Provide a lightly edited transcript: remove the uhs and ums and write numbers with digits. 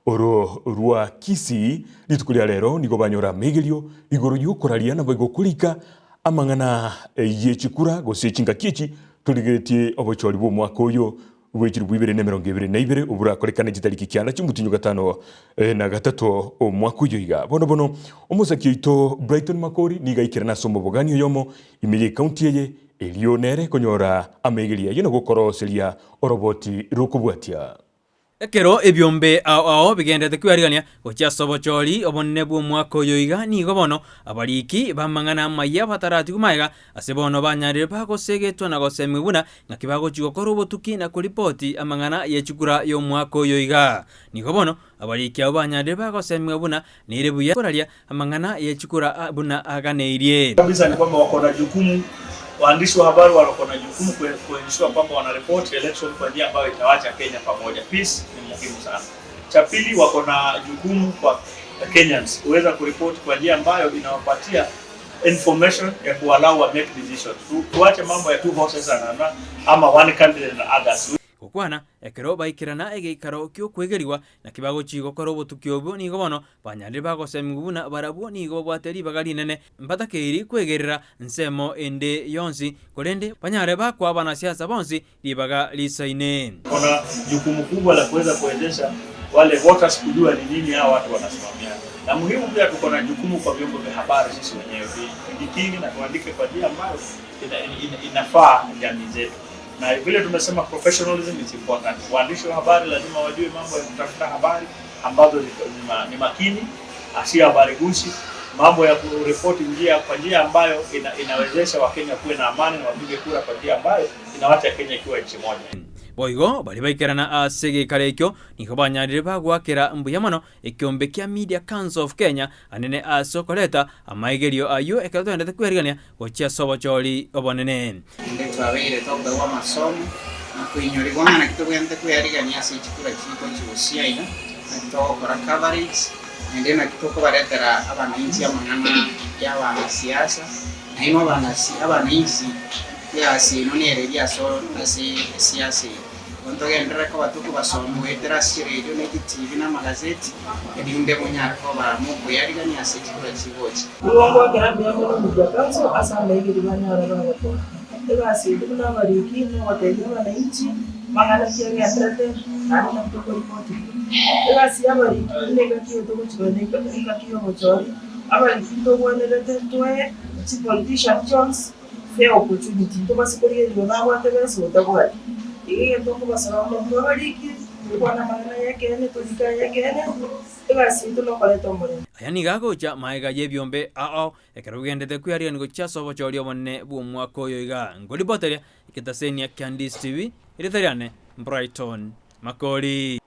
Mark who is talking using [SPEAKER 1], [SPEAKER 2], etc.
[SPEAKER 1] Oro rwa Kisii rituko ria rero nigo banyora amaigerio igoro y'okoraria naboigo korika amang'ana ye chikura gose chingaki echi torigeretie obochori bw'omwaka oyo bwe chilifu ibere na emerongo ebere na ibere oborakorekane chitariki kianda chi'omotienyi o gatano na gatato omwaka oyo iga. Bono bono omosaki oito Brighton Makori nigo aikerana ase omobogani oyomo ime y'ecounty eye erio nere konyora amaigerio ayio na gokoroseria oroboti rokobwatia.
[SPEAKER 2] Ekero ebiombe ao ao bigenderete kwearigania gochia ase obochori obonene bw'omwaka oyo iga, nigo bono abariki b'amang'ana amaya bataratigwe magega ase bono banyarire bagosegetwa na gosemigwa buna ng'aki bagochia gokora obotuki na koripoti amang'ana ye chikura y'omwaka oyo iga. Nigo bono abariki abwo banyarire bagosemigwa buna nere buya koraria amang'ana ye chikura buna aganeirie.
[SPEAKER 3] Kabisa ni kwamba wako na jukumu, waandishi wa habari wako na jukumu kuensure kwamba wanaripoti election kwa njia ambayo itawacha Kenya pamoja. Peace ni muhimu sana. Cha pili, wako na jukumu kwa Kenyans kuweza kuripoti kwa njia ambayo inawapatia information ya kuallow wa make decisions. Tuache mambo ya two horses and ama one candidate and others.
[SPEAKER 2] Gokwana ekero baikerana egeikaro gi'okwegerigwa, naki bagochia gokora obotuki obwo, nigo bono banyarire bagosemigwa buna barabwo nigo babwate ribaga rinene, mbatakeiri kwegerera nsemo ende yonsi, korende banyare bakoa abanasiasa bonsi ribaga risaine.
[SPEAKER 3] Kuna jukumu kubwa la kuweza kuwezesha wale voters kujua ni nini hao watu wanasimamia, na muhimu pia tuko na jukumu kwa vyombo vya habari sisi wenyewe tujikinge na tuandike kwa njia ambayo ina, ina, inafaa jamii zetu na vile tumesema professionalism is important. Waandishi wa habari lazima wajue mambo ya kutafuta habari ambazo ni makini, si habari gushi, mambo ya kuripoti njia kwa njia ambayo ina, inawezesha Wakenya kuwe na amani na wapige kura kwa njia ambayo inawacha Kenya ikiwa nchi moja.
[SPEAKER 2] Boigo baria baikerana ase egeikaro ekio nigo banyarire bagoakera mbuya mono ekeombe kia Media Council of Kenya anene ase okoreta amaigerio ayio ekero toendete kwerigania gochia ase obochori obonene.
[SPEAKER 4] Naende twabeire tokoegwa amasomo na koinyorigwa ng'a naki tobwenerete kwearigania ase chikura chiito chigosio aiga, naki togokora coverage, naende naki tokobaretera abananchi amang'ana ya abanasiasa, nainwe abanasi abananchi egasi yaino nere eria ase ase esiasa eye. Bono togenderere koba tokobasomia goetera ase chiredio ne chitibi na amagazeti, erinde monyare koba mokoyarigania ase chikura chigocha.
[SPEAKER 5] Nigo ngoakera mbuya mono Media Council ase amaegeri banyare bagotoa. Egasi yaito buna abariki nogotebia abananchi mang'ana ki agenderete naende naki tokoripoti buya. Egasi ya abariki buna engaki eye togochigenda engaki ya obochori, abariki ntogwenerete toe chipolitician chionsi fair opportunity ntobase korigereria nabwate besa otabwati. Iga egento nkobasaba buna intwe abariki, tokwane amang'ana ya ekeene, torike aya ekeene, egasi yaito nokoreta omorembe.
[SPEAKER 2] Aya nigo agocha magega y'ebiombe ao ekero bigenderete kwearigania gochia ase obochori obonene bw'omwaka oyo iga. Nkoripoteria egetasenia kia Ndisi TV, erieta riane Brighton Makori.